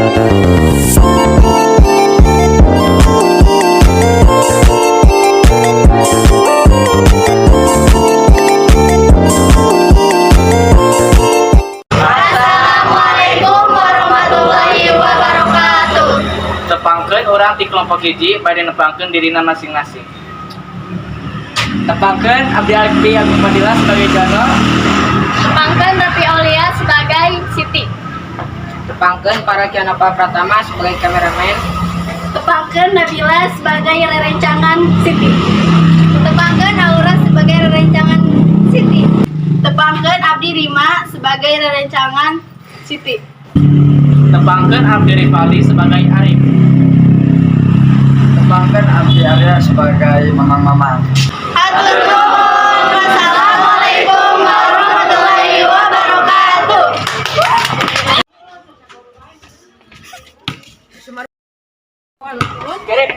Assalamualaikum warahmatullahi wabarakatuh. Tepangkeun urang ti kelompok hiji bade nepangkeun dirina masing-masing. Tepangkeun Abdi Alfi Agung Fadila sebagai Jono. Tepangkeun Rafi Aulia sebagai Siti. Tepangkeun para Kianapa Pratama sebagai kameramen. Tepangkeun Nabila sebagai rerencangan Siti. Tepangkeun Aura sebagai rerencangan Siti. Tepangkeun Abdi Rima sebagai rerencangan Siti. Tepangkeun Abdi Rifaldi sebagai Arif. Tepangkeun Abdi Arya sebagai Mamang-mamang. Hatur nuhun. Wassalamualaikum warahmatullahi wabarakatuh. Gerek.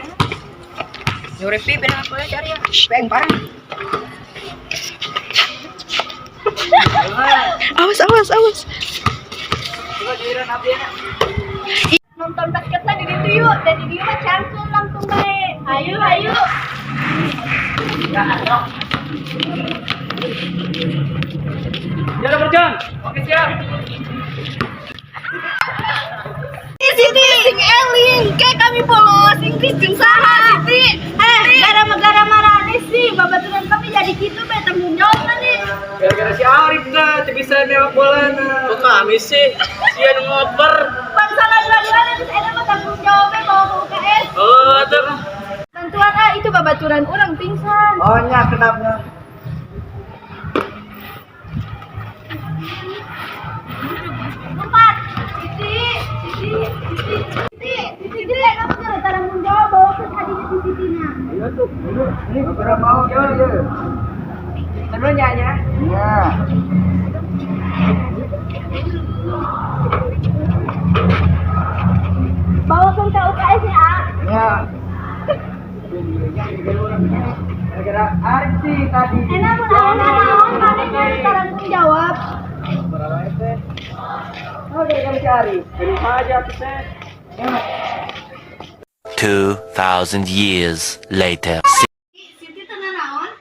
Nyuripi benang aku cari ya. Peng parah. Awas, awas, awas. Coba giliran Abdi ya. Nonton basketnya di ditu yuk, dan di dieu mah cangkeul langsung bae. Ayo, ayo. Jalan berjalan. Oke siap. Siti, sing eling, kayak kami polos Inggris jeung saha Siti. Eh, gara-gara marane sih babaturan kami jadi gitu bae tanggung jawab nih. Gara-gara si Arif dah, teu bisa nembak bola nah. Kok kami sih? Sia nu ngoper. Bangsa dua-duanya terus eta mah tanggung jawabnya bawa ke UKS. Oh, tuh. Bantuan ah itu babaturan orang pingsan. Oh nya kenapa? Empat. Siti, Siti, Siti, Siti, Siti gede kamu gara tanggung jawab bawa ke hadinya si Siti na. Ayo tuh, ayo. Ini berapa mau yo yo. Terus nya. Iya. Bawa ke UKS ya. Ah. Ya. Gara-gara Arif sih tadi. Enak mun aya naon maneh nyari tanggung jawab. Berapa itu? Oh, gara-gara si Arif. Dari aja tuh teh. 2,000 years later. Siti teu naon?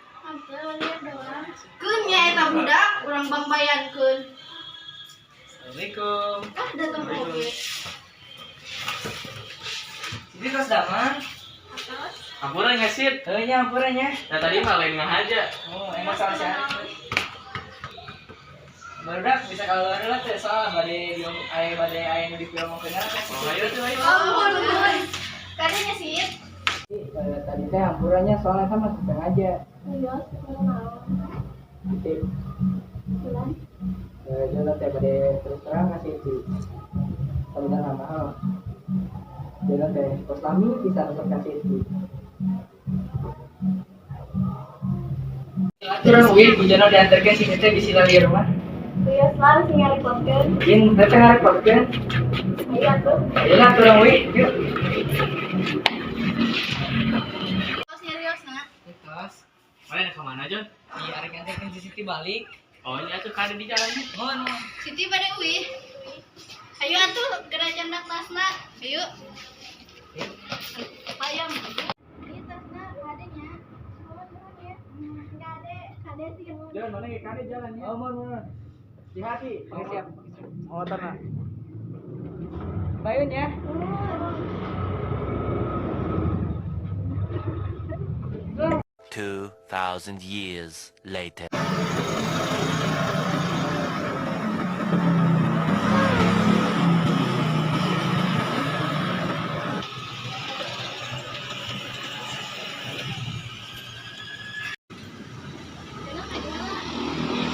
Keun nya eta budak urang bangbayankeun. Assalamualaikum. Ah datang oge. Siti tos damang. Hampura nya Sit. Heuh nya hampura nya. Nah tadi mah lain ngahaja. Oh, emang salah si Arif. Barudak bisa keluar lah teh soal bade aya bade aya nu diomongkeun teh. Oh, ayo tuh ayo. Ampun, ampun. Kadenya sih. Eh, tadi teh hampuranya soalnya sama sengaja. Iya, naon. Siti. Bulan. Eh, jalan teh bade terus terang kasih Siti. Sebenarnya mahal. Jalan teh kos lami bisa resep kasih Siti. Aturan uwi bujana diantarkeun si teh bisi lali rumah. Iya, selalu sing ngarepotkeun. Yin teh ngarepotkeun. Ayo atuh. Ayeuna aturan uwi yuk. Tos nyarios na. Tos. Mana ke mana Jon? Iya arek nganterkeun si Siti balik. Oh iya tuh kada di jalan nih. Mohon mohon. Siti bade uih. Ayo atuh geura candak tasna. Ayo. Hayam. Ieu tasna kadenya. Nuhun nuhun ya. Kade, kade sih nuhun. Jalan mana ke kada jalan ya. Oh, mohon mohon. Hati-hati. Oke, siap. Motor nah. Bayun ya. 2,000 years later.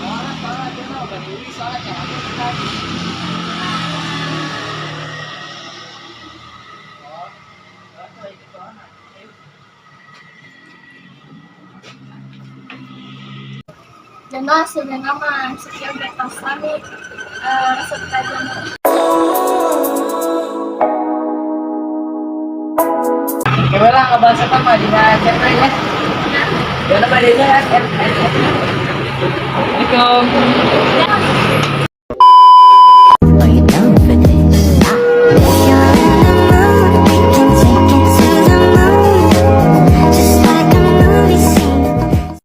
Soalnya soalnya jono bade uwi soalnya can atuh tadi. Oh, oh, itu soalnya. Ayo. Jono hasilnya mah sekian betas lami resep ka Jono. Kewe lah ngebahas apa mah dina chat ya. Jono bade nya S S S. Assalamualaikum.